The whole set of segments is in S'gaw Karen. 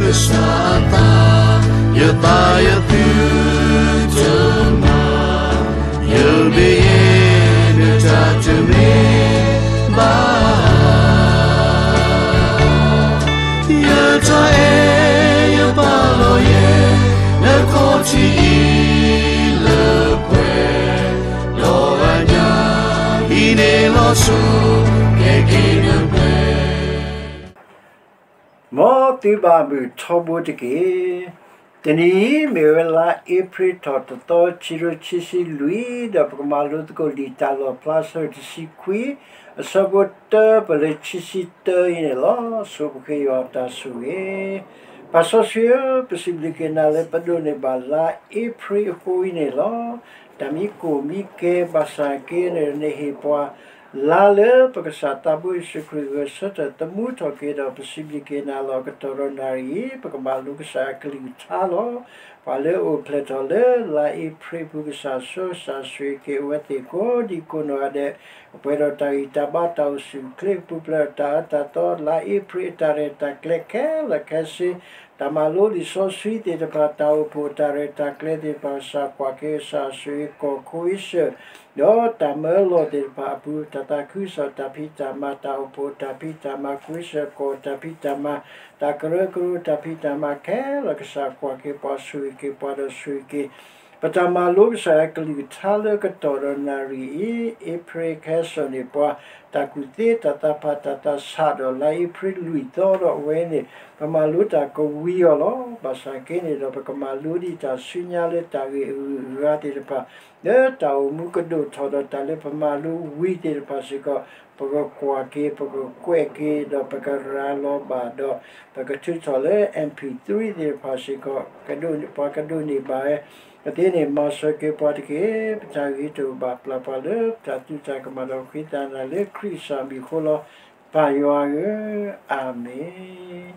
ကစၢ်အသး, ယသးယသုတမၤ, ယဘၣ်ယဲနတၢ်တမ့ၢ်ဘၣ်. ယတၢ်အဲၣ်ယပာ်လီၤယဲ နခီၣ်ထံးအံၤလၢပှဲၤ, ဒီးအညၣ်ဟံးန့ၢ်လီၤဆူ ကဲက့ၤနပှဲၤ မ်သုဘၣ်မုာ်ထီဘိတက့ၢ်. တနံၤအံၤ မ့ၢ်ဝဲလါအ့ဖြ့ၣ်ထီၣ်တသီ ခံကထိခံဆံလွံၢ်, ဒီးပကမၤလိသကိးလံာ်တၢ်လီၣ်ဖျါ အဆၢဒိၣ်တဆံခွံ, အဆၢဖိတၢ ပလၢခံဆံတၢအံၤန့ၣ်လီၤ. ဆိပဃ့ယွၤတၢ်ဆိၣ်ဂ့ၤ. ပၢ်စီဆှံဧၢ, ပစံးဘျုးက့ၤနၤလၢပဒိးန့ၢ်ဘၣ်လါအ့ဖြ့ၣ်အဃိအံၤန့ၣ်လီၤ. တၢ်မံကိၢ်မံကဲဘၣ်ဆၣ်က့န့ၣ် နဟ့ၣ်ပှၤ လါလၢပကစၢ်သးဘိယ့ၣ်ၡူးခရံာ်ဂဲၤဆၢထၢၣ်သမူထီၣ်က့ၤဒီး ပစံးဘျုးက့ၤနၤလီၤကတီၢ်ဒီးနၣ်ရံၣ်အံၤ ပကမၤလိကစၢ်အကလုၢ်ကထါလီၤ. ပှၤလၢအအိၣ်ဖျဲၣ်ထီၣ်လၢလါအ့ဖြ့ၣ်ပူၤ ကစၢ်ဆိၣ်ဂ့ၤဆိၣ်ဝါက့ၤအဝဲသ့ၣ်ကိးဒံကိးနီၢ်ဂၤဒဲး, ပှဲၤဒီးတၢ်ဂံၢ်တၢ်ဘါ တၢ်အိၣ်ဆူၣ်အိၣ်ချ့ ပူၤဖျဲးဒီးတၢ်အၢတၢ်သီ လါအ့ဖြ့ၣ်အတၢ်ရဲၣ်တၢ်ကျဲၤခဲလၢာ်ခဲဆ့ တၢ်မၤလိလံာ်စီဆှံသ့ၣ်တဖၣ် တၢ်အိၣ်ဖှိၣ်အတၢ်ရဲၣ်တၢ်ကျဲၤသ့ၣ်တဖၣ် ကစၢ်ကွၢ်က့ၤ ကစၢ်ဆိၣ်ဂ့ၤကီၢ်ခိအ့စၢၣ်, ဒီးတၢ်မၢလီၤသ့ၣ်တဖၣ်အပူၤ တၢ်သးခုကစီၣ်တၢ်ဖံးတၢ်မၤ တၢ်အိၣ်ဖှိၣ်တၢ်ဖံးတၢ်မၤ ခိအ့စၢၣ်ကီၢ်တၢ်ဖံးတၢ်မၤ တၢ်ကရၢကရိတၢ်ဖံးတၢ်မၤခဲလၢာ် ကစၢ်ကွၢ်က့ၤပှၤ ဆိၣ်ဂ့ၤက့ၤပှၤဒီးဆိၣ်ဂ့ၤက့ၤ ပတၢ်မၤလိကစၢ်ယွၤကလုၢ်ကထါလၢကတီၢ်ဒီးနၣ်ရံၣ်အံၤ အ့ဖြ့ၣ်ခဲစိာ်န့ၢ်ပှၤ တၢ်ကူၣ်သ့တၢ်သးဖးတၢ်သးဆးဒီး လါအ့ဖြ့ၣ်လွံၢ်သီဒီးအဝဲန့ၣ် ပမၤလိတၢ်ကဝံၤအီၤလီၤ. ဘၣ်ဆၣ်က့န့ၣ်ဒီး ပကမၤလိဒံးတၢ်ဆူညါလၢတၢ်ဂ့ၢ်အဂုၤအဂၤသ့ၣ်တဖၣ် လၢတၢ်အိၣ်မူကဒိၣ်ထီၣ်ဒီးတၢ်လၢပမၤလိဝံၤသ့ၣ်တဖၣ်စ့ၢ်ကီး ပကကွၢ်က့ၤ ပကကွဲးက့ၤ ဒီးပကရၤလီၤဘၣ်ဒီး ပကထုးထီၣ်လၢ MP three သ့ၣ်တဖၣ်စ့ၢ်ကီး ပှၤကဒိးန့ၢ်ဘၣ်ဝဲ ပသ့န့ၣ် မၤစၢၤက့ၤပှၤတက့ၢ်. ပတၢ်ဂ့ၤတအိၣ်ဘၣ်ပျၢ်ပှၤလၢ ပတၢ်သူၣ်တၢ်ကမၣ်ဒီး ဃ့သးနၤလၢခရံာ်ကစၢ်မံၤအဃိလီၤ. ပၢ်ယွၤဧၢ, အၤမ့ၣ်.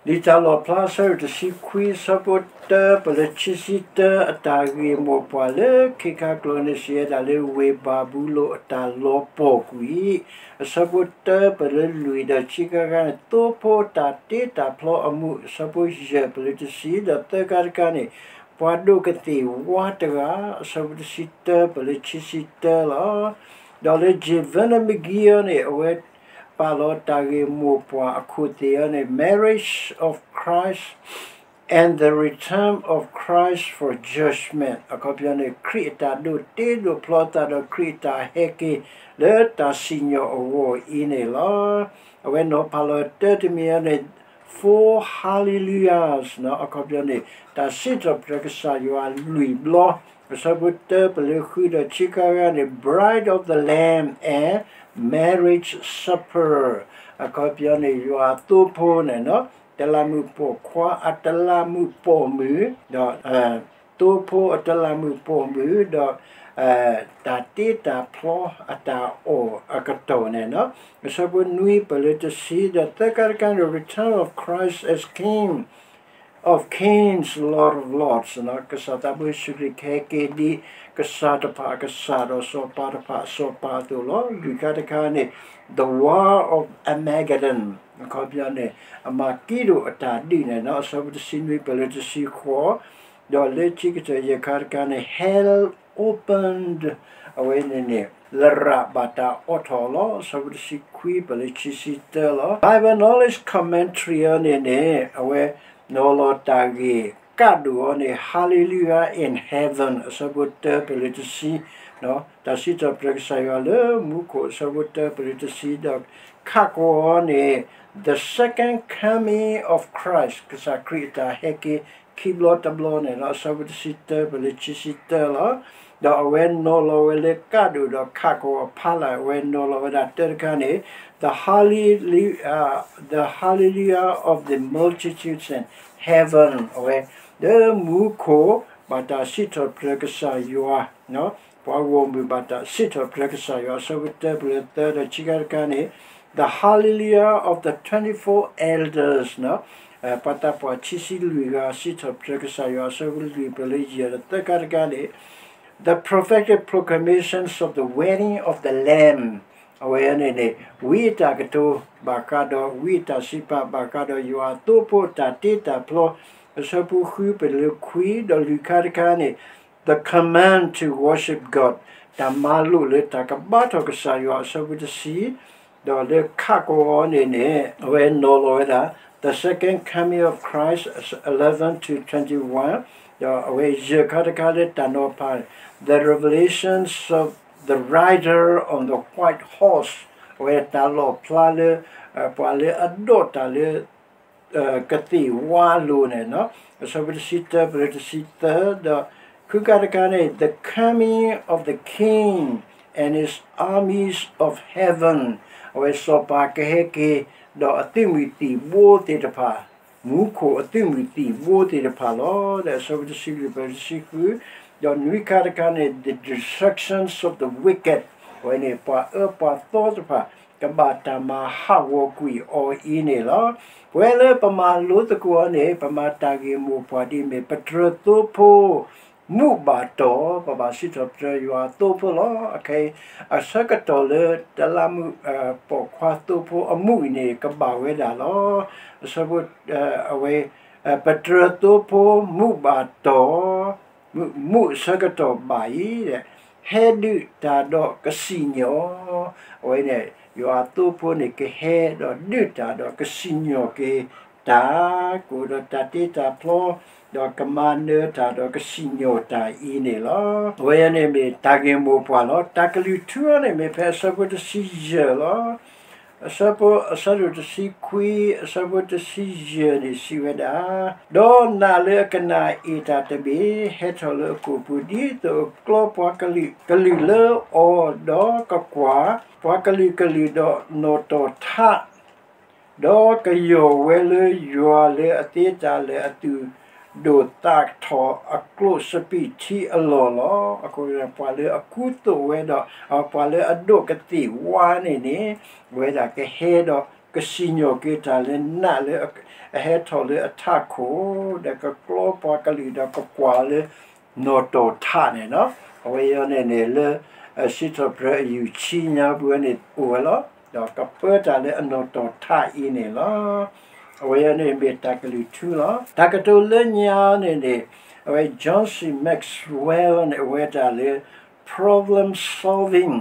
လံာ်တၢ်လီၣ်ဖျါ အဆၢဒိၣ်တဆံခွံ အဆၢဖိတၢ ပလၢခံဆံတၢ အတၢ်ဂ့ၢ်မိၢ်ပှၢ်လၢခံခါကျိၤန့ၣ် စံးဝဲဒၣ်လၢ ဝ့ၢ်ဘၤဘူလိၣ်အတၢ်လီၤပှီၢ်ကွံာ်, အဆၢဖိတၢ ပလၢလွံၢ်ဒီးခံခါခါန့ၣ် သိဖိအတၢ်တ့တၢ်ဖျီအမူး, အဆၢဖိယဲၢ် ပလၢတဆံ ဒီးသၢခါတခါန့ၣ် ပှၤဒိးကသ့ၣ်ဝါတဂၤ, အဆၢဖိတဆံတၢ ပလၢခံဆံတၢလီၤ. ဒီးလၢ Jevon McGee အံၤန့ၣ် အဝဲပာ်လီၤတၢ်ဂ့ၢ်မိၢ်ပှၢ်အခိၣ်သ့ၣ်အံၤန့ၣ် Marriage of Christ and the Return of Christ for Judgment အခီပညီန့ၣ် ခရံာ်အတၢ်ဒိးတ့ဒိးဖျီသးဒီး ခရံာ်အတၢ်ဟဲက့ၤလၢတၢ်စံၣ်ညီၣ်အဂီၢ်အံၤန့ၣ်လီၤ. အဝဲနီၤဖးလီၤတၢတမံၤအံၤန့ၣ် Four Hallelujahs အခီပညီန့ၣ် တၢ်စံးထီၣ်ပတြၢၤကစၢ်ယွၤလွံၢ်ဘျီ, အဆၢဖိတၢ ပလၢဃုဒီးခံခါဂၤန့ၣ် Bride of the Lamb and Marriage Supper အခီပညီန့ၣ် ယွၤအသိဖိန့ၣ် တလးမုၣ်ပိာ်ခွါအတလးမုၣ်ပိာ်မုၣ်, ဒီး သိဖိအတလးမုၣ်ပိာ်မုၣ် ဒီး တၢ်တ့တၢ်ဖျီအတၢ်အီၣ်အကတီၢ်န့ၣ်, အဆၢဖိနွံ ပလၢတဆံ ဒီးသၢခါတခါန့ၣ် Return of Christ as King of Kings, Lord of Lords ကစၢ်သးဘိယ့ၣ်ၡူးခရံာ်ကဟဲက့ၤဒ် ကစၢ်တဖၣ်အကစၢ်ဒီးစီၤပၤတဖၣ်အစီၤပၤအသိးလီၤ. လွံၢ်ခါတခါန့ၣ် The War of Armageddon အခီပညီန့ၣ် အမၤကံဒိၣ်အတၢ်ဒုးန့ၣ် အဆၢဖိတဆံနွံ ပလၢတဆံဃိး, ဒီးလၢခံကတၢၢ်ယဲၢ်ခါတခါန့ၣ် Hell opened အဝဲန့ၣ်န့ၣ် လရာ်ဘၣ်တၢ်အိးထီၣ်လီၤ. အဆၢဖိတဆံခွံ ပလၢခံဆံတၢလီၤ. Bible Knowledge Commentary အံၤန့ၣ်န့ၣ် အဝဲနီၤလီၤတၢ်ဂ့ၢ်ကးဒိၣ်အံၤန့ၣ် Hallelujah in Heaven အဆၢဖိတၢ ပလၢတဆံ, တၢ်စံးထီၣ်ပတြၢၤကစၢ်ယွၤလၢမူခိၣ် အဆၢဖိတၢ ပလၢတဆံ ဒီးခးကွီၤအံၤန့ၣ် The Second Coming of Christ ကစၢ်ခရံာ်အတၢ်ဟဲက့ၤခံဘျီတဘျီန့ၣ်လီၤ. အဆၢဖိတဆံတၢ ပလၢခံဆံတၢလီၤ. ဒီးအဝဲနီၤလီၤဝဲလၢကးဒိၣ်ဒီးခးကွီၤအဖီလာ် အဝဲနီၤလီၤဝဲဒၣ်တၢတခါန့ၣ် The Hallelujah, the Hallelujah of the Multitudes in Heaven အဝဲ လၢမူခိၣ် ဘၣ်တၢ်စံးထီၣ်ပတြၢၤကစၢ်ယွၤ, ပှၤဂီၢ်မုၢ်ဘၣ်တၢ်စံးထီၣ်ပတြၢၤကစၢ်ယွၤ အဆၢဖိတၢ ပလၢသၢ ဒီးခံခါတခါန့ၣ် The Hallelujah of the twenty-four elders ပှၤသးပှၢ်ခံဆံလွံၢ်ဂၤ စံးထီၣ်ပတြၢၤကစၢ်ယွၤ အဆၢဖိလွံၢ် ပလၢယဲၢ် ဒီးသၢခါတခါန့ၣ် The prophetic proclamations of the wedding of the Lamb အဝဲန့ၣ်န့ၣ် ဝံအတၢ်ကတိၤဘၣ်ဃးဒီး ဝံအတၢ်စံးပာ်ဘၣ်ဃးဒီးယွၤအသိဖိအတၢ်တ့တၢ်ဖျီ, အဆၢဖိဃု ပလၢခွံ ဒီးလွံၢ်ခါတခါန့ၣ် the command to worship God တၢ်မၤလိာ်လၢတၢ်ကဘါထီၣ်ကစၢ်ယွၤ အဆၢဖိတဆံ, ဒီးလၢခးကဝီၤန့ၣ်န့ၣ် အဝဲနီၤလီၤဝဲဒၣ် the second coming of Christ eleven to twenty-one, ဒီးအဝဲယဲၢ်ခါတခါလၢတၢ်နီၤဖး the revelations of the rider on the white horse အဝဲတၢ်လီၣ်ဖျါလၢ ပှၤလၢအဒိးတၢ်လၢ ကသ့ၣ်ဝါလိၤန့ၣ်, အဆၢဖိတဆံတၢ ပလၢတဆံသၢ, ဒီးဃုခါတခါန့ၣ် the coming of the King and his armies of heaven အဝဲစီၤပၤကဟဲက့ၤ ဒီးအသုးမုၢ်သံၣ်ဘိသ့ၣ်တဖၣ်, မူခိၣ်အသုးမုၢ်သံၣ်ဘိသ့ၣ်တဖၣ်လီၤ. ဒီးအဆၢဖိတဆံလွံၢ် ပလၢတဆံဃု, ဒီးနွံခါတခါန့ၣ် the destructions of the wicked အဝဲန့ၣ် ပှၤအၢပှၤသီတဖၣ် ကဘၣ်တၢ်မၤဟးဂီၤကွံာ်အီၤအံၤန့ၣ်လီၤ. ပဝဲလၢပမၤလိသကိးအီၤန့ၣ် ပမၤတၢ်ဂ့ၢ်မိၢ်ပှၢ်ဒ်အမ့ၢ် ပတြၢၤသိဖိ မူးဘၣ်တီၢ်, ပဘၣ်စံးထီၣ်ပတြၢၤယွၤအသိဖိလီၤ. အခဲအံၤ အဆၢကတီၢ်လၢတလးမူး ပိာ်ခွါသိဖိအမူးအံၤန့ၣ် ကဘၣ်ဝဲဒၣ်လီၤ. အဆၢဖိ အဝဲ ပတြၢၤသိဖိမူးဘၣ်တီၢ်, မူးအဆၢကတီၢ်ဘၣ်အံၤ ဟဲဒုးတၢ်ဒီးကစံၣ်ညီၣ်, အဝဲန့ၣ် ယွၤအသိဖိန့ၣ် ကဟဲဒီးဒုးတၢ်ဒီးကစံၣ်ညီၣ်က့ၤတၢ်, ကအိၣ်ဒီးတၢ်တ့တၢ်ဖျီ, ဒီးကမၤနၢၤတၢ်ဒီးကစံၣ်ညီၣ်တၢ်အံၤန့ၣ်လီၤ. အဝဲန့ၣ်မ့ၢ်တၢ်ဂ့ၢ်မိၢ်ပှၢ်လီၤ. တၢ်ကလုၢ်ထူန့ၣ်မ့ၢ်ဖဲအဆၢဖိတဆံယဲၢ်လီၤ. အဆၢဖိ အဆၢဒိၣ်တဆံခွံ အဆၢဖိတဆံယဲၢ်န့ၣ်စံးဝဲဒၣ်, ဒီးနးလၢအကနၣ်အ့ၣ်တၢ်တဘ့ၣ် ဟဲထီၣ်လၢအကိာ်ပူၤ ဒ်သိးအကျီပှၤကလုာ်ကလုာ်လၢအီၤ, ဒီးကကွၢ် ပှၤကလုာ်ကလုာ်ဒီးနီၣ်တီၢ်ထး ဒီးကယီၢ်ဝဲလၢယွၤလၢအသ့တၢ်လၢအသူၣ်ဒိၣ်သးထီၣ်အကျိာ်စပံးထံအလီၢ်လီၤ. အဃိ ပှၤလၢအကူသိးဝဲဒီး ပှၤလၢအဒိးကသ့ၣ်ဝါန့ၣ်န့ၣ် ဝဲဒၣ်ကဟဲဒီးကစံၣ်ညီၣ်က့ၤတၢ်လၢနးလၢ အဟဲထီၣ်လၢအထးခိၣ်, ဒီးကကျီပှၤကလုာ်ဒီးကကွၢ်လၢ နီၣ်တီၢ်ထးန့ၣ်လီၤ. အဝဲအံၤန့ၣ်န့ၣ် လၢ စံးထီၣ်ပတြၢၤအယူၢ်ဆံညါပူၤန့ၣ်အိၣ်ဝဲလီၤ. ဒီးကပၢတၢ်လၢအနီၣ်တီၢ်ထးအံၤန့ၣ်လီၤ. အဝဲအံၤန့ၣ်မ့ၢ်တၢ်ကလုၢ်ထူလီၤ. တၢ်ကတိၤလၢညါန့ၣ်န့ၣ် အဝဲ John C Maxwell န့ၣ် အဝဲတၢ်လၢ problem solving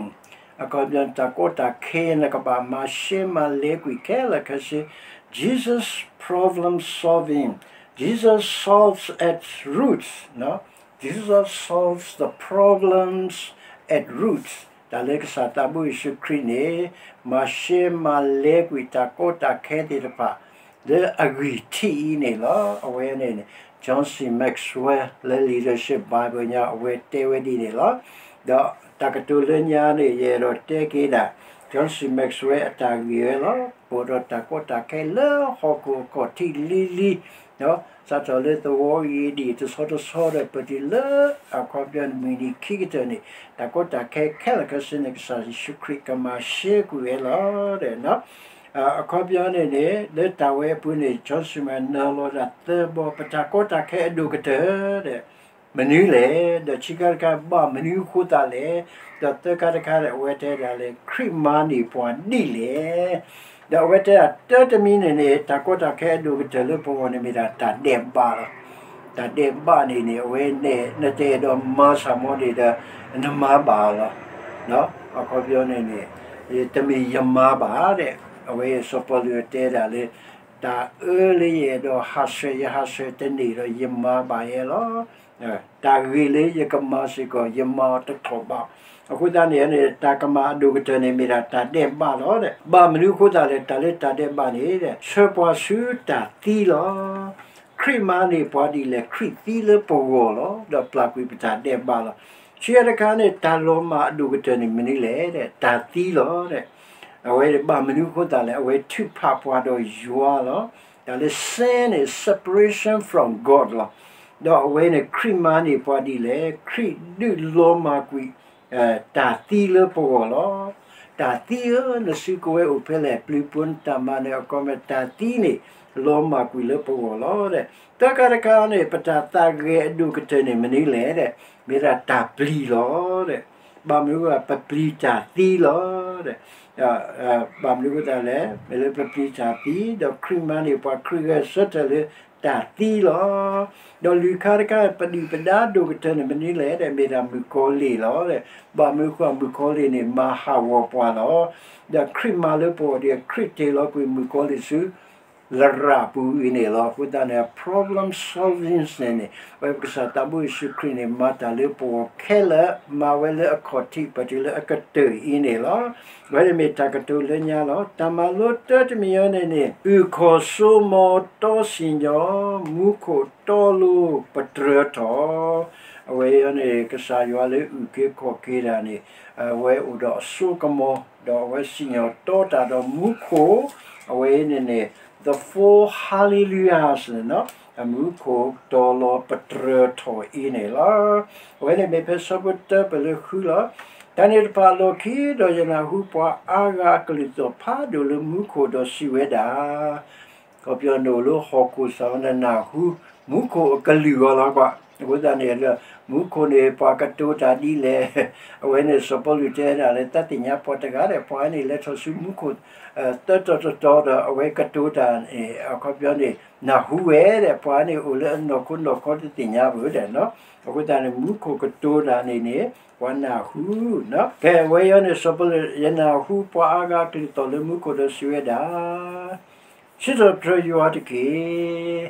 အခီပညီ တၢ်ကီတၢ်ခဲ နကဘၣ်မၤရှဲမၤလဲကွံာ်ခဲလၢာ်ခဲဆ့ Jesus problem solving, Jesus solves at roots, no? Jesus solves the problems at roots. တၢ်လၢကစၢ်သးဘိယ့ၣ်ၡူးခရံာ်န့ၣ် မၤရှဲမၤလဲကွံာ်တၢ်ကီတၢ်ခဲသ့ၣ်တဖၣ် လၢအဂံၢ်ထံးအံၤန့ၣ်လီၤ. အဝဲန့ၣ်န့ၣ် John C Maxwell လၢ Leadership Bible ညါ အဝဲတဲဝဲဒ်န့ၣ်လီၤ. ဒီးတၢ်ကတိၤလၢညါန့ၣ် ယအဲၣ်ဒိးတဲက့ၤဒၣ် John C Maxwell အတၢ်ဂ့ၢ်ဝဲလီၤ. အိၣ်ဒီးတၢ်ကီတၢ်ခဲလၢဟီၣ်ခိၣ်အကီၢ်ထံးလံၤလံၤ စးထီၣ်လၢသဝီဂ့ၤဒံး တဆီတဆီဒီး ပတုၤလၢအခီပညီန့ၣ် မုၢ်နံၤခံကတၢၢ်န့ၣ် တၢ်ကီတၢ်ခဲခဲလၢာ်ခဲဆ့န့ၣ် ကစၢ်ယ့ၣ်ၡူးခရံာ်ကမၤရှဲကွံာ်ဝဲလီၤ. အခီပညီန့ၣ်န့ၣ် လၢတၢ်ဝဲအပူၤန့ၣ် John C Maxwell နီၤလီၤဒၣ်သၢဘီ ပတၢ်ကီတၢ်ခဲအဒိၣ်ကတၢၢ်ဒီး မနုၤလဲၣ်, ဒီးခံခါတခါ ဘၣ်မနုၤအဃိသတးလဲၣ်, ဒီးသၢခါတခါဒီး အဝဲတဲဒၣ်လၢ ခရံာ်မၤန့ၢ်ပှၤဒ်လဲၣ်. ဒီးအဝဲတဲဒၣ်တၢ်တမံၤန့ၣ်န့ၣ် တၢ်ကီတၢ်ခဲအဒိၣ်ကတၢၢ်လၢပဂီၢ်န့ၣ်မ့ၢ်ဒၣ်တၢ်ဒဲးဘးလီၤ. တၢ်ဒဲးဘးန့ၣ်န့ၣ် အဝဲန့ၣ် နတအဲၣ်ဒိးမၤစ့ၢ်ကီးန့ၣ်ဒီး နမၤဘၣ်လီၤ. အခီပညီန့ၣ်န့ၣ် တမ့ၢ်ယမၤဘၣ်ဒီး အဝဲစီၤပီလူးတဲဒၣ်လၢ တၢ်အၢလၢယအဲၣ်ဒိးဟးဆှဲး ယဟးဆှဲးတန့ၢ်ဒီး ယမၤဘၣ်ယဲလီၤ. တၢ်ဂ့ၤလၢယကမၤစ့ၢ်ကီး ယမၤအီၤတထီၣ်ဘး. အဃိသတးန့ၣ်န့ၣ် တၢ်ကမၣ်အဒိၣ်ကတၢၢ်န့ၣ် မ့ၢ်ဒၣ်တၢ်ဒဲးဘးလီၤ. ဘၣ်မနုၤအဃိသတးလဲၣ်, တၢ်လၢတၢ်ဒဲးဘးန့ၣ် ဆှၢပှၤဆူတၢ်သံလီၤ. ခရံာ်မၤန့ၢ်ပှၤဒ်လဲၣ်, ခရံာ်သံလၢပဂီၢ်လီၤ. ဒီးပျၢ်ကွံာ်ပတၢ်ဒဲးဘးလီၤ. ဆူညါတခါန့ၣ် တၢ်လီၤမၢ်အဒိၣ်ကတၢၢ်န့ၣ်မနုၤလဲၣ်, တၢ်သံလီၤ. အဝဲဘၣ်မနုၤအဃိသတးလဲၣ်, အဝဲထုးဖးပှၤဒီးယွၤလီၤ. တၢ်လၢ sin န့ၣ် separation from God လီၤ. ဒီးအဝဲန့ၣ် ခရံာ်မၤန့ၢ်ပှၤဒ်လဲၣ်, ခရံာ်ဒုးလီၤမၢ်ကွံာ် တၢ်သံလၢပဂီၢ်လီၤ. တၢ်သံဧၢ, နစုကဝဲၤအိၣ်ဖဲလဲၣ်, ပျုၤပိနတၢ်မၤနၢၤအခီပညီ တၢ်သံန့ၣ် လီၤမၢ်ကွံာ်လၢပဂီၢ်လီၤ. သၢခါတခါန့ၣ် ပတၢ်သးဂဲၤအဒိၣ်ကတၢၢ်န့ၣ်မနုၤလဲၣ်, မ့ၢ်ဒၣ်တၢ်ပျံၤလီၤ. ဘၣ်မနုၤအဃိ ပပျံၤတၢ်သံလီၤ. ဘၣ်မနုၤအဃိသတးလဲၣ်, မ့ၢ်လၢပပျံၤတၢ်သံ, ဒီးခရံာ်မၤန့ၢ်ပှၤခရံာ်ဂဲၤဆၢထၢၣ်လၢတၢ်သံလီၤ. ဒီးလွံၢ်ခါတခါ ပဒုၣ်ပဒါဒိၣ်ကတၢၢ်န့ၣ်မနုၤလဲၣ်, မ့ၢ်ဒၣ်မုၣ်ကီၤလံၢ်လီၤ. ဘၣ်မနုၤအဃိ မုၣ်ကီၤလံၢ်န့ၣ် မၤဟးဂီၤပှၤလီၤ. ဒီးခရံာ်မၤလၢပဂီၢ်ဒီး ခရံာ်တ့ၢ်လီၤကွံာ်မုၣ်ကီၤလံၢ်ဆူ လရာ်ပူၤအံၤန့ၣ်လီၤ. အဃိသတးန့ၣ် problem solving န့ၣ်န့ၣ် အဝဲပကစၢ်သးဘိယ့ၣ်ၡူးခရံာ်န့ၣ် မၤတၢ်လၢပဂီၢ်ခဲလၢာ်, မၤဝဲလၢအခီၣ်ထံး ပတုၤလၢအကတၢၢ်အံၤန့ၣ်လီၤ. အဝဲန့ၣ်မ့ၢ်တၢ်ကတိၤလၢညါလီၤ. တၢ်မၤလိတၢ်တမံၤအံၤန့ၣ်န့ၣ် အုၣ်ခီၣ်စိမီၤတီစံၣ်ညီၣ် မူခိၣ်တီလိၤပတြၢၤထီၣ် အဝဲအံၤန့ၣ် ကစၢ်ယွၤလၢအုၣ်က့ၤခီၣ်က့ၤတၢ်န့ၣ် အဝဲအိၣ်ဒီးအစိကမီၤ, ဒီးအဝဲစံၣ်ညီၣ်တီတၢ်ဒီးမူခိၣ်, အဝဲအံၤန့ၣ်န့ၣ် the four hallelujahs န့ၣ်လီၤ. အမူခိၣ်တီလီၤပတြၢၤထီၣ်အံၤန့ၣ်လီၤ. အဝဲန့ၣ်မ့ၢ်ဖဲဆၢဖိတၢပၢၢ်လၢဃုလီၤ. တၢ်န့ၣ်တဖၣ်အလီၢ်ခံဒီး ယနၢ်ဟူပှၤအါဂၤအကလုၢ်သီၣ်ဖးဒိၣ်လၢမူခိၣ်ဒီးစံးဝဲဒၣ် ခီပညီနအိၣ်လၢဟီၣ်ခိၣ်စ့ၢ်ကီး နနၢ်ဟူ မူခိၣ်အကလုၢ်အဂီၢ်လီၤကွၢ်. အဃိသတးန့ၣ် မူခိၣ်န့ၣ် ပှၤကတိၤတၢ်ဒ်လဲၣ်, အဝဲန့ၣ်စီၤပီလူးတဲဒၣ်လၢ တၢ်သ့ၣ်ညါပှၤတဂၤဒီး ပှၤန့ၣ်လဲၤထီၣ်ဆူမူခိၣ် သၢတီၤတတီၤဒီး အဝဲကတိၤတၢ်န့ၣ် အခီပညီန့ၣ် နၢ်ဟူဝဲဒီး ပှၤန့ၣ်အိၣ်လၢအနီၢ်ခိနီၢ်ခီတသ့ၣ်ညါဘၣ်ဒီး အဃိသတးန့ၣ် မူခိၣ်ကတိၤတၢ်န့ၣ်န့ၣ် ပှၤနၢ်ဟူ, ကဲ အဝဲအံၤန့ၣ် စီၤပီလူး ယနၢ်ဟူပှၤအါဂၤအကလုၢ်သီၣ်လၢမူခိၣ်ဒီးစံးဝဲဒၣ် စံးထီၣ်ပတြၢၤယွၤတက့ၢ်.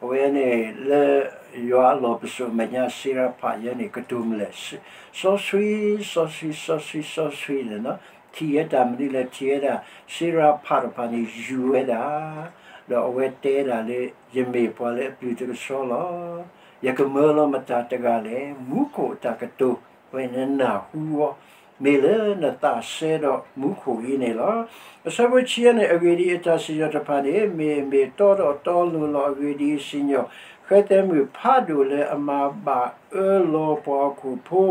အဝဲန့ၣ် လၢယွၤအလီၢ်ပစိာ်အမဲာ်ညါ စ့ရၤဖးယဲန့ၣ် ကတိၤမနုၤလဲၣ်, စီဆှံ, စီဆှံ, စီဆှံ, စီဆှံန့ၣ်လီၤ. ထံၣ်ဝဲတၢ်မနုၤလဲၣ်, ထံၣ်ဝဲဒၣ် စ့ရၤဖးတဖၣ်န့ၣ် ယူၤဝဲဒၣ်, ဒီးအဝဲတဲဒၣ်လၢ ယမ့ၢ်ပှၤလၢအပျုၢ်တကဆှီလီၤ. ယကမၢလီၤမတၤတဂၤလဲၣ်. မူခိၣ်အတၢ်ကတိၤ အဝဲန့ၣ်နနၢ်ဟူအီၤ မ့ၢ်လၢနသးစဲဒီးမူခိၣ်အံၤန့ၣ်လီၤ. အဆၢဖိဆံယဲၢ်န့ၣ် အဂ့ၢ်ဒ်အံၤ, တၢ်စံၣ်ညီၣ်တဖၣ်န့ၣ် မ့ၢ်အမ့ၢ်တီဒီးတီလိၤလီၤ. အဂ့ၢ်ဒ်အံၤ, စံၣ်ညီၣ် ဃဲသဲမုၣ်ဖးဒိၣ်လၢအမၤဘၣ်အၢလီၤပှၤဟီၣ်ခိၣ်ဖိ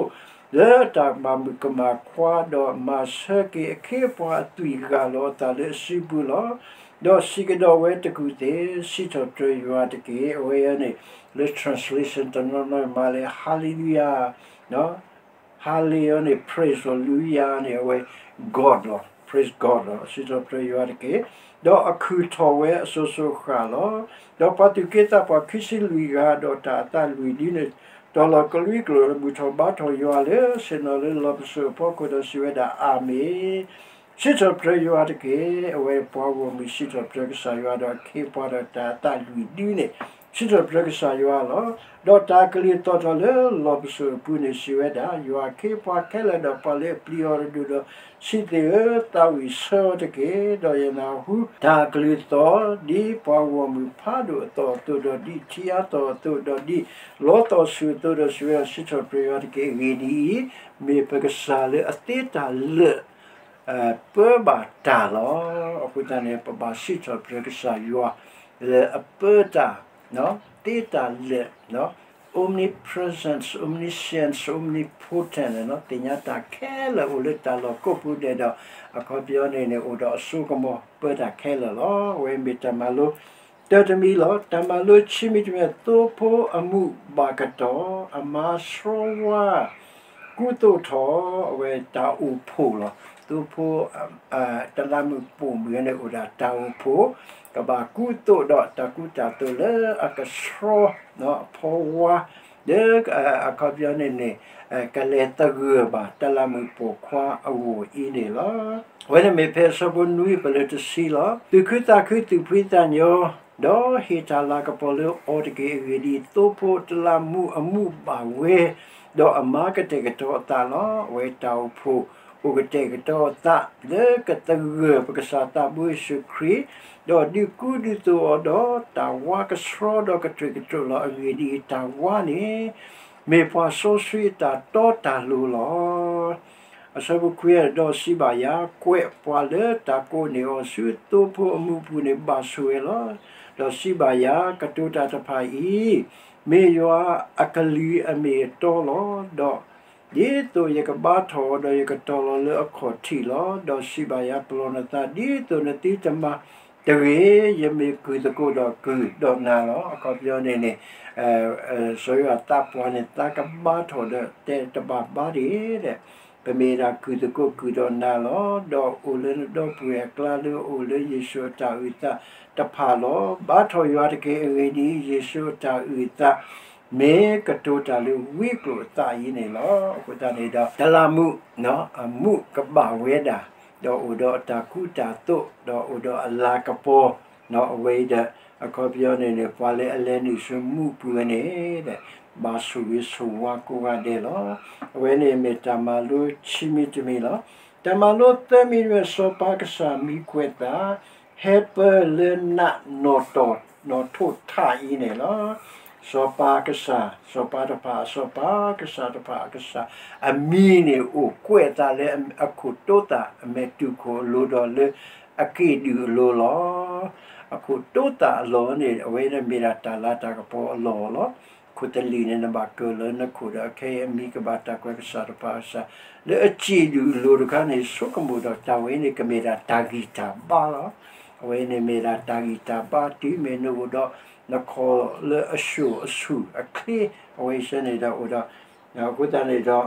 လၢအတၢ်ဘၣ်မုၣ်ကမၣ်ခွါ, ဒီးမၤဆၢက့ၤအခ့အပှၤအသွံၣ်ဂၢ်လီၤအသးလၢအစုပူၤလီၤ. ဒီးစံးကဒီးဝဲတကူၣ်သ့ၣ်, စံးထီၣ်ပတြၢၤယွၤတက့ၢ်. အဝဲအံၤန့ၣ် လၢ translation တနီၤနီၤမၤလၢ Hallelujah, Hallelujah န့ၣ် praise လီၤ, Hallelujah န့ၣ် အဝဲ God လီၤ, praise God လီၤ, စံးထီၣ်ပတြၢၤယွၤတက့ၢ်. ဒီးအခုၣ်ထီၣ်ဝဲအစိၤစိၤအဃၣ်လီၤ. ဒီးပှၤသူၣ်က့သးပှၢ်ခံဆံလွံၢ်ဂၤ ဒီးတၢ်အသးလွံၢ်ဒုန့ၣ် တီၤလီၤကလွံကလိာ် ဘူၣ်ထီၣ်ဘါထီၣ်ယွၤလၢဆ့ၣ်နီၤလၢလီၢ်ပစိာ်အဖီခိၣ်ဒီးစံးဝဲဒၣ် အၤမ့ၣ်. စံးထီၣ်ပတြၢၤယွၤတက့ၢ်. အဝဲပှၤဂီၢ်မုၢ်စံးထီၣ်ပတြၢၤကစၢ်ယွၤ ဒီးအခ့အပှၤဒီးတၢ်အသးလွံၢ်ဒုန့ၣ် စံးထီၣ်ပတြၢၤကစၢ်ယွၤလီၤ. ဒီးတၢ်ကလုၢ်သီၣ်ထီၣ်လၢလီၢ်ပစိာ်အပူၤန့ၣ်စံးဝဲဒၣ်, ယွၤအခ့အပှၤခဲလၢာ်ဒီးပှၤလၢအပျံၤအီၤတဒူၣ်ဒီး ဆံးသ့ၣ်ဧၢ, သးဝံၣ်ဆၢအီၤတက့ၢ်. ဒီးယနၢ်ဟူတၢ်ကလုၢ်သီၣ် ဒ်ပှၤဂီၢ်မုၢ်ဖးဒိၣ်အသီၣ်အသိး, ဒီးဒ်ထံအါသီၣ်အသိး, ဒီးဒ်လီသီၣ်ဆူၣ်အသိး, ဒီးစံးဝဲဒၣ်, စံးထီၣ်ပတြၢၤယွၤတက့ၢ်. အဂ့ၢ်ဒ်အံၤ, မ့ၢ်ပကစၢ်လၢအသ့တၢ်လၢာ် ပၢဘၣ်တၢ်လီၤ. အဃိသတးန့ၣ် ပဘၣ်စံးထီၣ်ပတြၢၤကစၢ်ယွၤ လၢအပၢတၢ် သ့တၢ်လၢာ်, omnipresence, omniscience, omnipotent န့ၣ် သ့ၣ်ညါတၢ်ခဲလၢာ်အိၣ်လၢတၢ်လီၢ်ကိးပူၤဒဲးဒီး အခီပညီန့ၣ်န့ၣ် အိၣ်ဒီးအစိကမီၤပၢတၢ်ခဲလၢာ်လီၤ. အဝဲမ့ၢ်တၢ်မၤလိ တၢတမံၤလီၤ. တၢ်မၤလိဆံမံၤတမံၤ သိဖိအမူးဘၣ်ကတီၢ် အမါဆှီဝါ ကူသိးထီၣ် အဝဲတၢ်အိၣ်ဖှိၣ်လီၤ. သိဖိ တလးမုၣ်ပိာ်မုၣ်န့ၣ် အိၣ်ဒၣ်တၢ်အိၣ်ဖှိၣ် ကဘၣ်ကူသိးဒီးတၢ်ကူတၢ်သိးလၢအကဆှီ အဖီဝါ လၢအခီပညီန့ၣ်န့ၣ် ကလဲၤသဂၢၢ်ဘၣ် တလးမုၣ်ပိာ်ခွါအဂီၢ်အံၤန့ၣ်လီၤ. အဝဲန့ၣ်မ့ၢ်ဖဲအဆၢဖိနွံပလၢတဆံလီၤ. သူၣ်ခုသးခု သူၣ်ဖှံသးညီ ဒီးဟ့ၣ်တၢ်လၤကပီၤလၢအီၤတက့ၢ်. အဂ့ၢ်ဒ်အံၤ, သိဖိတလးမူးအမူးဘၣ်ဝဲ, ဒီးအမါကတဲာ်ကတီၤအသးလီၤ. အဝဲတၢ်အိၣ်ဖှိၣ် အိၣ်ကတဲာ်ကတီၤအသး လၢကသဂၢၢ်ပကစၢ်သးဘိယ့ၣ်ၡူးခရံာ်, ဒီးဒုးကူဒုးသိးအီၤဒီးတၢ်ဝါကဆှီဒီးကတြိာ်ကတြိာ်လီၤ. အဂ့ၢ်ဒ်အံၤ, တၢ်ဝါန့ၣ် မ့ၢ်ပှၤစီဆှံအတၢ်တီတၢ်လိၤလီၤ. အဆၢဖိခွံ, ဒီးစံးဘၣ်ယၤ, ကွဲးပှၤလၢတၢ်ကိးန့ၢ်အီၤဆူသိဖိအမူးအပူၤန့ၣ် ဘၣ်ဆိၣ်ဝဲလီၤ. ဒီးစံးဘၣ်ယၤ, ကတိၤတၢ်တဖၣ်အံၤ မ့ၢ်ယွၤအကလုၢ်အမ့ၢ်အတီလီၤ. ဒီးဒ်သိးယကဘါထီၣ်အီၤ ဒီးယကတီၤလီၤလၢအခီၣ်ထံးလီၤ. ဒီးစံးဘၣ်ယၤ, ပလီၢ်နသး ဒ်သိးနသုတမၤတဂ့ၤ. ယမ့ၢ်ကုၢ်သကိးဒီးကုၢ်ဒီးနၤလီၤ. အခီပညီန့ၣ်န့ၣ် စီၤယိၤဟၣ်သးပှၢ်န့ၣ် သးကဘါထီၣ်ဒီးတဲတဘၣ်ဘါတဂ့ၤဒီး ပမ့ၢ်ဒၣ်ကုၢ်သကိးကုၢ်ဒီးနၤလီၤ. ဒီးအိၣ်လၢနဒီပုၢ်ဝဲၢ်အကျါလၢအအိၣ်လၢယ့ၣ်ၡူးအတၢ်အုၣ်သးတဖၣ်လီၤ. ဘါထီၣ်ယွၤတက့ၢ်. အဂ့ၢ်ဒ်အံၤ, ယ့ၣ်ၡူးအတၢ်အုၣ်သး မ့ၢ်ကတိၤတၢ်လၢဝံကျိာ်အသးအံၤန့ၣ်လီၤ. အဃိသတးန့ၣ်ဒီး တလးမူး အမူးကဘၣ်ဝဲဒၣ်, ဒီးအိၣ်ဒီးအတၢ်ကူတၢ်သိး, ဒီးအိၣ်ဒီးအလၤကပီၤ, အဝဲအံၤဒီး အခီပညီန့ၣ်န့ၣ် ပှၤလၢအလဲၤနုာ်ဆူမူးပူၤဝဲန့ၣ်ဒီး ဘၣ်ဆိၣ်ဂ့ၤဆိၣ်ဝါကိးဂၤဒဲးလီၤ. အဝဲန့ၣ်မ့ၢ်တၢ်မၤလိခံမံၤတမံၤလီၤ. တၢ်မၤလိသၢမံၤတမံၤ, စီၤပၤကစၢ်မံၤကွဲးသး ဟဲပၢလၢနးနီၣ်ထိၣ်ထးအံၤန့ၣ်လီၤ. စီၤပၤကစၢ်, စီၤပၤတဖၣ်အစီၤပၤ, ကစၢ်တဖၣ်အကစၢ်, အမံၤန့ၣ်အိၣ်ကွဲးအသးလၢအခိၣ်တိသၣ်အမဲာ်တူၢ်ခိၣ်အလိၤ ဒီးလၢအက့ၢ်ဒုၣ်အလိၤလီၤ. အခိၣ်တိသၣ်အလီၢ်န့ၣ် အဝဲန့ၣ်မ့ၢ်ဒၣ်တၢ်လၤတၢ်ကပီၤအလီၢ်လီၤ. ခိၣ်သလုးန့ၣ် နဘၣ်ကၢၢ်လၢနခိၣ်ဒီး အခဲအံၤအမံၤကဘၣ်တၢ်ကွဲးကစၢ်တဖၣ်အကစၢ် လၢအက့ၢ်ဒုၣ်အလိၤတခါန့ၣ် ဆိကမိၣ်ဒီးတၢ်ဝဲန့ၣ် ကမ့ၢ်ဒၣ်တၢ်ဂံၢ်တၢ်ဘါလီၤ. အဝဲန့ၣ်မ့ၢ်ဒၣ်တၢ်ဂံၢ်တၢ်ဘါ တုၤမ့ၢ်နအိၣ်ဒီး နခီၣ်လၢအဆူၣ်အဆူၣ်အချ့ အဝဲဆၢန့ၣ်ဒီးအိၣ်ဒီး အဃိသတးန့ၣ်ဒီး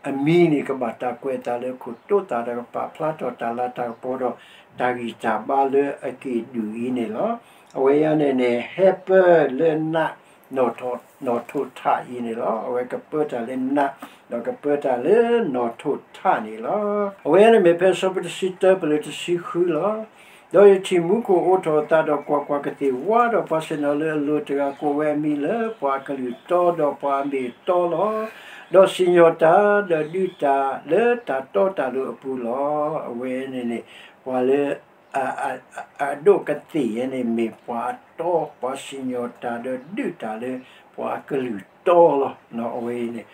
အမံၤန့ၣ်ကဘၣ်တၢ်ကွဲးအသးလၢခိၣ်တိသၣ်ဒီးကပာ်ဖျါထီၣ်တၢ်လၤတၢ်ကပီၤဒီး တၢ်ဂံၢ်တၢ်ဘါလၢအက့ၢ်ဒုၣ်အံၤန့ၣ်လီၤ. အဝဲအံၤန့ၣ်န့ၣ် ဟဲပၢလၢနး နီၣ်ထိၣ်ထးအံၤန့ၣ်လီၤ. အဝဲကပၢတၢ်လၢနး ဒီးကပၢတၢ်လၢနီၣ်ထိၣ်ထးန့ၣ်လီၤ. အဝဲအံၤန့ၣ်မ့ၢ်ဖဲအဆၢဖိတဆံတၢပလၢတဆံဃုလီၤ. ဒီးယထံၣ်မူခိၣ်အိးထီၣ်အသးဒီးကွၢ်ကွၢ်, ကသ့ၣ်ဝါဒီးပှၤဆ့ၣ်နီၤလၢအလိၤတဂၤ ကိးဝဲအမံၤလၢပှၤအကလုၢ်တီဒီးပှၤအမ့ၢ်တီလီၤ. ဒီးစံၣ်ညီၣ်တၢ်ဒီးဒုးတၢ်လၢတၢ်တီတၢ်လိၤအပူၤလီၤ. အဝဲန့ၣ်န့ၣ် ပှၤလၢ အဒိးကသ့ၣ်ယဲန့ၣ် မ့ၢ်ပှၤအတီ ပှၤစံၣ်ညီၣ်တၢ်ဒီးဒုးတၢ်လၢပှၤအကလုၢ်တီလီၤ. အဝဲအံၤန့ၣ်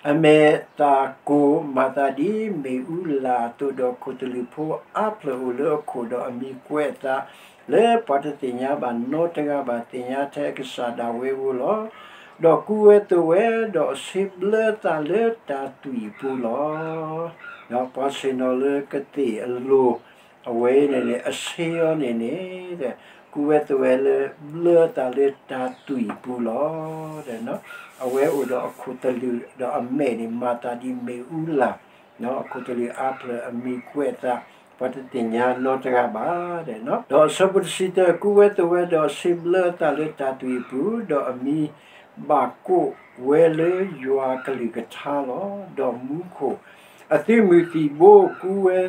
အမဲာ်သၣ်ကိၢ်မၤသးဒ်မ့ၣ်အူလၢ်အသိးဒီး ခိၣ်သလုးဖိအါဖျၢၣ်အိၣ်လၢအခိၣ်ဒီးအမံၤကွဲးအသး လၢပှၤတသ့ၣ်ညါဘၣ်နီတဂၤဘၣ် သ့ၣ်ညါထဲကစၢ်ဒၣ်ဝဲဧိၤလီၤ. ဒီးကူဝဲသိးဝဲဒီးအဆ့ဘျၢသးလၢတၢ်သွံၣ်အပူၤလီၤ. ပှၤဆ့ၣ်နီၤလၢကသ့ၣ်အလိၤ အဝဲအံၤန့ၣ်န့ၣ် အဆ့အီၤန့ၣ်န့ၣ် ကူဝဲသိးဝဲလၢဘျၢသးလၢတၢ်သွံၣ်အပူၤလီၤ. အဝဲအိၣ်ဒီးအခိၣ်သလုးဒီးအမဲာ်န့ၣ် မၤသးဒ်မ့ၣ်အူလၢ် အခိၣ်သလုးအါဖျၢၣ်အမံၤကွဲးအသး ပှၤတသ့ၣ်ညါနီတဂၤဘၣ်. ဒီးအဆၢဖိတဆံတၢ ကူဝဲသိးဝဲဒီးအဆ့ဘျၢသးလၢတၢ်သွံၣ်အပူၤ ဒီးအမံၤဘၣ်ကိးဝဲလၢယွၤအကလုၢ်ကထါလီၤ. ဒီးမူခိၣ်အသုးမုၢ်သံၣ်ဘိ ကူဝဲ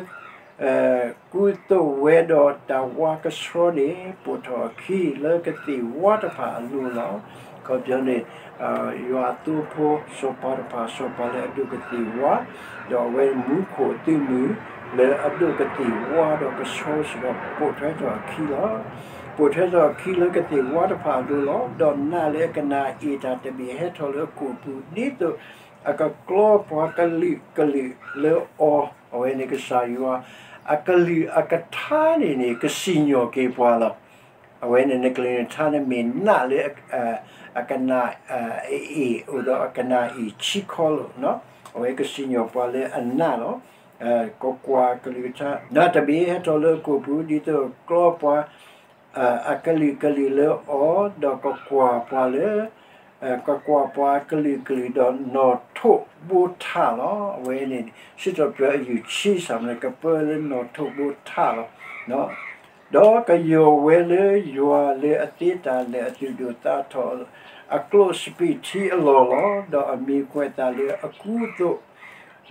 ကူသိးဝဲဒီးတၢ်ဝါကဆှီန့ၣ် ပိာ်ထီၣ်အခံလၢကသ့ၣ်ဝါတဖၣ်အလိၤလီၤ. အခီပညီန့ၣ် ယွၤအသိဖိ စီၤပၤတဖၣ် စီၤပၤလၢအဒိးကသ့ၣ်ဝါ ဒီးအဝဲမူခိၣ်အသုးမုၢ် လၢအဒိးကသ့ၣ်ဝါဒီးကဆှီစ့ၢ်ကီး ပိာ်ထွဲထီၣ်အခံလီၤ. ပိာ်ထွဲထီၣ်အခံလၢကသ့ၣ်ဝါတဖၣ်အလိၤလီၤ. ဒီးနးလၢအကနၣ်အ့ၣ်တၢ်တဘ့ၣ်ဟဲထီၣ်လၢအကိာ်ပူၤ ဒ်သိးအကကျီပှၤကလုာ်ကလုာ်လၢအီၤ, အဝဲန့ၣ်ကစၢ်ယွၤ အကလုၢ်အကထါန့ၣ်န့ၣ် ကစံၣ်ညီၣ်က့ၤပှၤလီၤ. အဝဲန့ၣ်နကလုၢ်နကထါန့ၣ်မ့ၢ်နးလၢ အကနၣ်အ့ၣ် အိၣ်ဒီးအကနၣ်အ့ၣ်ဆံခီလိာ်, အဝဲကစံၣ်ညီၣ်ပှၤလၢအနးလီၤ. ကကွၢ်ကလုၢ်ကထါ နးတဘ့ၣ်ဟဲထီၣ်လၢအကိာ်ပူၤ ဒ်သိးကျီပှၤ အကလုာ်ကလုာ်လၢအီၤ, ဒီးကကွၢ်ပှၤလၢ ကကွၢ်ပှၤကလုာ်ကလုာ်ဒီးနီၣ်ထိးဘိထးလီၤ. အဝဲန့ၣ် စံးထီၣ်ပတြၢၤအယုၢ်ဆံဆၣ်မး ကပၢလၢနီၣ်ထိးဘိထးလီၤ. ဒီးကယီၢ်ဝဲလၢယွၤလၢအသ့တၢ်လၢာ်အသူၣ်ဒိၣ်သးထီၣ် အကျိးစပံးထံအလီၢ်လီၤ. ဒီးအမံၤကွဲးသးလၢအကူအသိး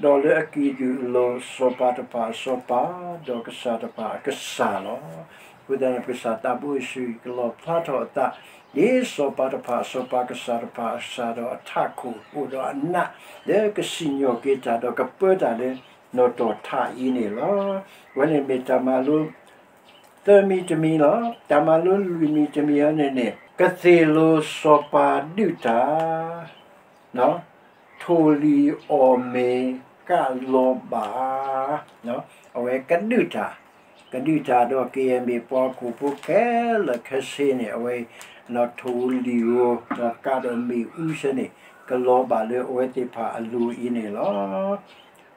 ဒီးလၢအက့ၢ်ဒုၣ်အလိၤ စီၤပၤတဖၣ်အစီၤပၤ ဒီးကစၢ်တဖၣ်အကစၢ်လီၤ. အဃိသတးန့ၣ် ပကစၢ်သးဘိယ့ၣ်ၡူးကလီၢ်ဖျါထီၣ်အသး ဒ်စီၤပၤတဖၣ်အစီၤပၤ ကစၢ်တဖၣ်အကစၢ်ဒီးအထးခိၣ်အိၣ်ဒီးအနး လၢကစံၣ်ညီၣ်က့ၤတၢ်ဒီးကပၢတၢ်လၢနီၣ်ထိးထးအံၤန့ၣ်လီၤ. အဝဲန့ၣ်မ့ၢ်တၢ်မၤလိ သၢမံၤတမံၤလီၤ. တၢ်မၤလိလွံၢ်မံၤတမံၤအံၤန့ၣ်န့ၣ် ကသ့ၣ်လိၤစီၤပၤဒုးတၢ် ထိၣ်လံၣ်အီၣ်မ့ၤကးလီၤဘၣ်, အဝဲကဒုးတၢ်, ကဒုးတၢ်ဒီးကယဲၢ်မ့ၢ်ပှၤဟီၣ်ခိၣ်ဖိခဲလၢာ်ခဲဆ့န့ၣ် အဝဲ ထိၣ်လံၣ်ဧိၤ ဒီးကးဒီးမ့ၣ်အူဆၢန့ၣ် ကလီၤဘၣ်လၢအဝဲသ့ၣ်တဖၣ်အလိၤအံၤန့ၣ်လီၤ.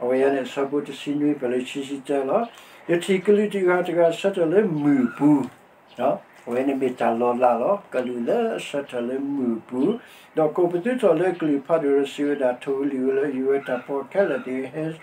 အဝဲအံၤန့ၣ် အဆၢဖိတဆံနွံ ပလၢခံဆံတၢလီၤ. ယထံၣ်ကလုာ်တဂၤတဂၤဆၢထၢၣ်လၢမုၢ်ပူၤ အဝဲန့ၣ်မ့ၢ်တၢ်လီၤလးလီၤ. ကလုာ်လၢအဆၢထၢၣ်လၢမုၢ်ပူၤ, ဒီးကိးပသူထီၣ်လၢကလုာ်ဖးဒိၣ်ဒီးစံးဝဲဒၣ်, ထိၣ်လံၣ်ဧိၤလၢအယူၤဝဲတၢ်ဖှီၣ်ခဲလၢာ်သ့ၣ်ဧၢ,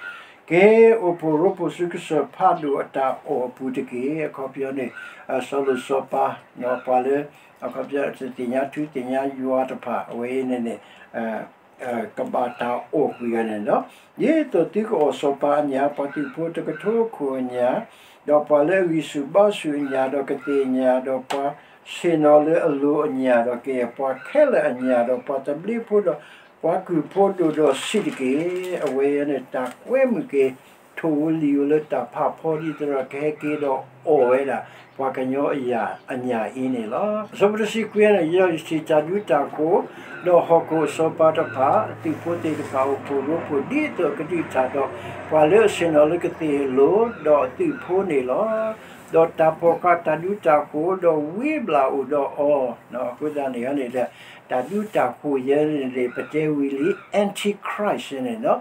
ဟဲ က့ၤအိၣ်ဖှိၣ်ရိဖှိၣ်ဆူကစၢၢ်ဖးဒိၣ်အတၢ်အီၣ်အပူၤတက့ၢ်. အခီပညီန့ၣ် စီၤလိၣ်စီၤပၤ ပှၤလၢ အခီပညီ တသ့ၣ်ညါထူသ့ၣ်ညါယွၤတဖၣ် အဝဲအံၤန့ၣ်န့ၣ် ကဘၣ်တၢ်အီၣ်ကွံာ်အီၤန့ၣ်လီၤ. ဒ်သိးသုကအီၣ်စီၤပၤအညၣ်, ပှၤသုးဖိတကထိခိၣ်အညၣ်, ဒီးပှၤလၢအဂံၢ်ဆူၣ်ဘါဆူၣ်အညၣ်, ဒီးကသ့ၣ်ညါ, ဒီးပှၤဆ့ၣ်နီၤလၢအလိၤအညၣ်, ဒီးကယဲၢ်ပှၤခဲလၢာ်အညၣ်, ဒီးပှၤသဘျ့ဖိ, ဒီးပှၤကုၢ်ဖိဒိၣ်ဒီးဆံးတက့ၢ်. အဝဲအံၤန့ၣ် တၢ်ကွဲမုာ်က့ၤ ထိၣ်ဧိၤလံၣ်ဧိၤလၢတၢ်ဖးဖီဒ်သိးဒီး ကဟဲက့ၤဒီးအီၣ်ဝဲဒၣ် ပှၤကညီအညၣ်အံၤန့ၣ်လီၤ. အဆၢဖိတဆံခွံန့ၣ် ယဲယထံၣ်တၢ်ဒူတၢ်ဃိၤ, ဒီးဟီၣ်ခိၣ်အစီၤပၤတဖၣ်, အသုးဖိသ့ၣ်တဖၣ်အိၣ်ဖှိၣ်ရိဖှိၣ်ဒ်သိးအကဒုးထၣ်ဒီး ပှၤလၢအဆ့ၣ်နီၤလၢကသ့ၣ်အလိၤ, ဒီးအသုးဖိန့ၣ်လီၤ. ဒီးတၢ်ဖီၣ်ဃာ်တၢ်ဒူတၢ်ဃိၤ, ဒီးဝံအဘျၣ်အိၣ်ဒီးအီၤ, အဃိသတးန့ၣ်န့ၣ်ဒီး တၢ်ဒူတၢ်ဃိၤယဲန့ၣ်န့ၣ် ပတဲဝံၤလံ Antichrist န့ၣ်လီၤ.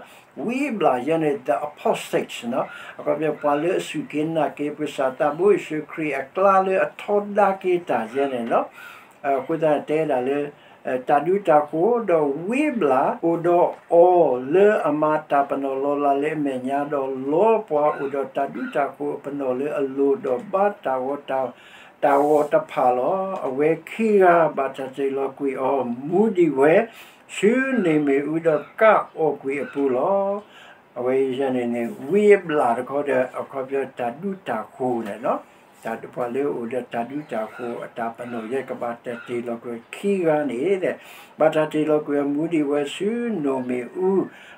ဝံအဘျၣ်ယဲန့ၣ် the apostate န့ၣ်လီၤ. အခီပညီ ပှၤလၢအစူၢ်က့ၤနာ်က့ၤ ပကစၢ်သးဘိယ့ၣ်ၡူးခရံာ်အကျါလၢအထီဒါက့ၤတၢ်ယဲန့ၣ်လီၤ. အဃိသတးန့ၣ် တဲဒၣ်လၢ တၢ်ဒူတၢ်ဃိၤ, ဒီးဝံအဘျၣ်အိၣ်ဒီးအီၤလၢအမၤတၢ်ပနီၣ်လီၤလးလၢအမဲာ်ညါ, ဒီးလီပှၤအိၣ်ဒီးတၢ်ဒူတၢ်ဃိၤအပနီၣ်လၢအလိၤ, ဒီးဘါတၢ်ဂီၤ တၢ်ဂီၤတဖၣ်လီၤ. အဝဲခံဂၤဘၣ်တၢ်တ့ၢ်လီၤကွံာ်အီၤ မူဒံးဝဲ ဆူန့ၣ်မ့ၣ်အူ ဒီးကၢ်အီၣ်ကွံာ်အပူၤလီၤ. အဝဲအံၤန့ၣ်န့ၣ် ဝံအဘျၣ်တခီဒီး အခီပညီ တၢ်ဒူတၢ်ဃိၤန့ၣ်လီၤ. တၢ်ပှၤလၢအအိၣ်ဒီးတၢ်ဒူတၢ်ဃိၤအတၢ်ပနီၣ်ယဲ ကဘၣ်တၢ်တ့ၢ်လီၤကွံာ်ခံဂၤန့ၣ်ဒီး ဘၣ်တၢ်တ့ၢ်လီၤကွံာ်အမူဒံးဝဲဆူနိၣ်မ့ၣ်အူ,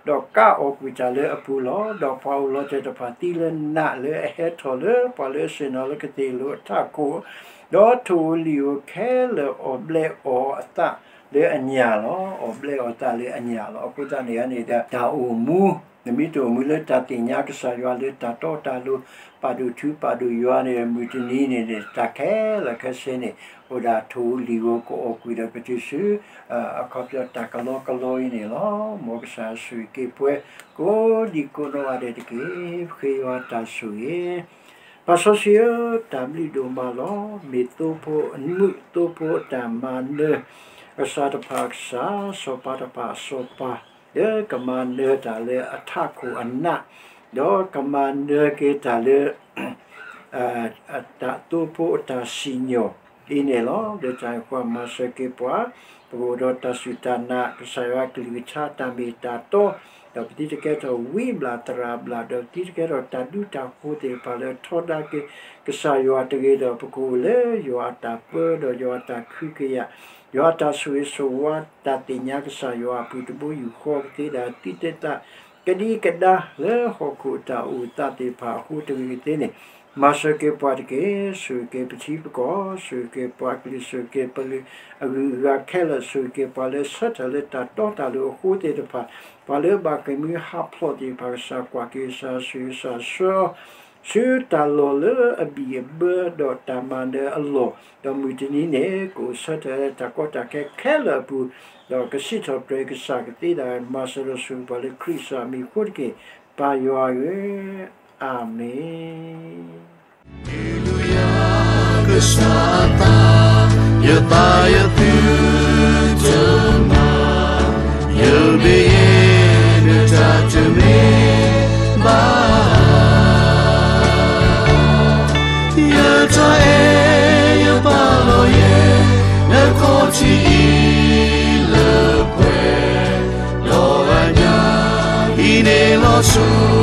ဒီးကၢ်အီၣ်ကွံာ်တၢ်လၢအပူၤလီၤ. ဒီးပှၤအိၣ်လီၤတဲာ်တဖၣ်သံလၢနးလၢအဟဲထီၣ်လၢပှၤလၢအဆ့ၣ်နီၤလၢကသ့ၣ်လိၤအထးခိၣ်, ဒီးထိၣ်ဧိၤလံၣ်ဧိၤခဲလၢာ်အီၣ်ဘျဲၣ်အီၣ်အသးလၢအညၣ်လီၤ. အီၣ်ဘျဲၣ်အီၣ်သးလၢအညၣ်လီၤ. အဃိသတးန့ၣ်န့ၣ်ဒီး တၢ်အိၣ်မူ နမ့ၢ်တအိၣ်မူလၢတၢ်သ့ၣ်ညါကစၢ်ယွၤလၢတၢ်တီတၢ်လိၤ ပာ်ဒိၣ်ထူပာ်ဒိၣ်ယွၤန့ၣ် မုၢ်တနံၤန့ၣ်န့ၣ် တၢ်ခဲလၢာ်ခဲဆ့န့ၣ် အိၣ်ဒၣ်ထိၣ်ဧိၤလံၣ်ဧိၤ ကအိၣ်ကွံာ်ဒီးကတုၤဆူ အခီပညီတၢ်ကလီကလီအံၤန့ၣ်လီၤ. မ်ကစၢ်ဆိၣ်ဂ့ၤက့ၤပှၤ ကိးဒံကိးနီၢ်ဂၤဒဲးတက့ၢ်. ပဃ့ယွၤတၢ်ဆိၣ်ဂ့ၤ ပၢ်စီဆှံဧၢ, တၢ်ဘျုးဒိၣ်မးလီၤ. မ့ၢ်သိဖိအမုၢ် သိဖိအတၢ်မၤနၢၤ, ကစၢ်တဖၣ်အကစၢ်, စီၤပၤတဖၣ်အစီၤပၤ, လၢကမၤနၢၤတၢ်လၢအထးခိၣ်အနး, ဒီးကမၤနၢၤက့ၤတၢ်လၢ တၢ်သိဖိအတၢ်စံၣ်ညီၣ်အံၤန့ၣ်လီၤ. လၢတၢ်အံၤပှၤမၤစၢၤက့ၤပှၤ, ပကအိၣ်ဒီးတၢ်စူၢ်တၢ်နာ် ကစၢ်ယွၤအကလုၢ်ကထါတၢ်မ့ၢ်တၢ်တီ, ဒီးပသုတကဲထီၣ်ဝံဘျၣ်သရၣ်ဘျၣ်, ဒီးပသုတကဲထီၣ်တၢ်ဒူတၢ်ဃိၤသ့ၣ်တဖၣ်လၢထီဒါက့ၤ ကစၢ်ယွၤတဂ့ၤ, ဒီးပကအိၣ်လၢယွၤအတၢ်ပၢ, ဒီးယွၤအတၢ်ခုကယာ်, ယွၤအတၢ်ဆိၣ်ဂ့ၤဆိၣ်ဝါ, တၢ်သ့ၣ်ညါကစၢ်ယွၤအပူၤတဘိယူၢ်ဃီကသ့ဒၣ်သုသ့ၣ်သး ကဒံကဒါလၢဟီၣ်ခိၣ်အတၢ်အိၣ်အသးသ့ၣ်တဖၣ်အဃိတဂ့ၤကသ့န့ၣ်, မၤစၢၤက့ၤပှၤတက့ၢ်. ဆိၣ်ဂ့ၤက့ၤပထံပကီၢ်, ဆိၣ်ဂ့ၤက့ၤပှၤကလုာ်, ဆိၣ်ဂ့ၤက့ၤပလုၢ်အဂုၤအဂၤခဲလၢာ်, ဆိၣ်ဂ့ၤက့ၤပှၤလၢအဆၢထၢၣ်လၢတၢ်တီတၢ်လိၤအဃိသ့ၣ်တဖၣ်, ပှၤလၢအဘၣ်ဃ့ၢ်မှံဟးဖျိးသ့ၣ်တဖၣ် ကစၢ်ကွၢ်က့ၤ ကစၢ်ဆိၣ်ဂ့ၤကစၢ်ဆှၢအီၤ ဆူတၢ်လီၢ်လၢအဘံၣ်အဘၢ ဒီးတၢ်မၤနၢၤအလီၢ်, ဒီးမုၢ်တနံၤန့ၣ် ကအိၣ်ဆၢထၢၣ်တၢ်ကီတၢ်ခဲခဲလၢာ်အပူၤ, ဒီးကစံးထီၣ်ပတြၢၤကစၢ်ကသ့ဒၣ် မၤစၢၤဒီးဆိၣ်ဂ့ၤပှၤလၢခရံာ်ကစၢ်အမံၤအဃိတက့ၢ်. ပၢ်ယွၤဧၢ, အၤမ့ၣ်. Hallelujah, ကစၢ်အသး, ယသးယသုတမၤ, ယမ့ၢ်ယဲ နတၢ်တမ့ၢ်ဘၣ်. ယတၢ်အဲၣ်ယပာ်လီၤယဲ နခီၣ်ထံးအံၤလၢပှဲၤ, ဒီးအညၣ်ဟံးန့ၢ်လီၤဆိ